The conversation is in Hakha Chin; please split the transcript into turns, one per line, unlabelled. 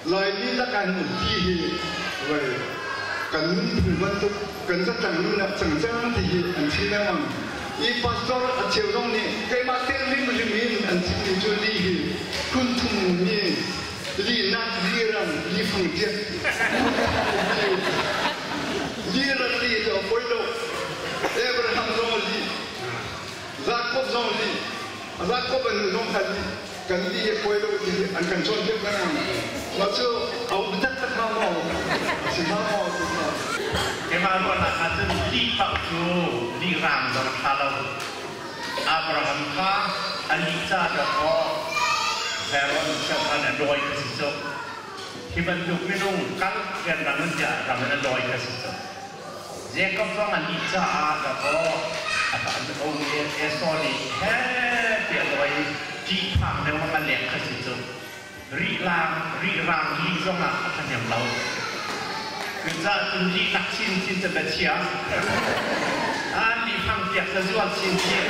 Laimi lakah hin ti hi vai kan nunphung bantuk kan zatlang nunnak cangcang ti hi an chim lengmang. I pastor a cheu zong nih keimah te rimrim in an chimmi cu li hi phun thum mi li nak li ram li fang tiat li ram li cu a poi lo. Abraham zong li, Jacob zong li, Jacob an nu zong kha li kan li hi poi lo ti an kan cawnpiak lengmang. Mah cu a um taktak hnga maw? A si hnga maw? Ti hnga.
Keimah ruahnak ah cun lih paoh cu lih raang zong a ṭha lo. Abraham kha a lih ca dawkaw Pharaoh siangpahrang nih a dawi kha si cu. Hi bantuk minung kal rianrang in tiah ram in a dawi kha si cu. Jacob zong a lih caah dawkaw a um i Esau nih heh tiah a dawi i ṭihphang lengmang a lek kha si cu. Rihlang, rihrang lih zongah a ṭhahnem lo. Cucaah cun lihnak chinchin cu bia chia. An lihhang piak sa zual chinchin.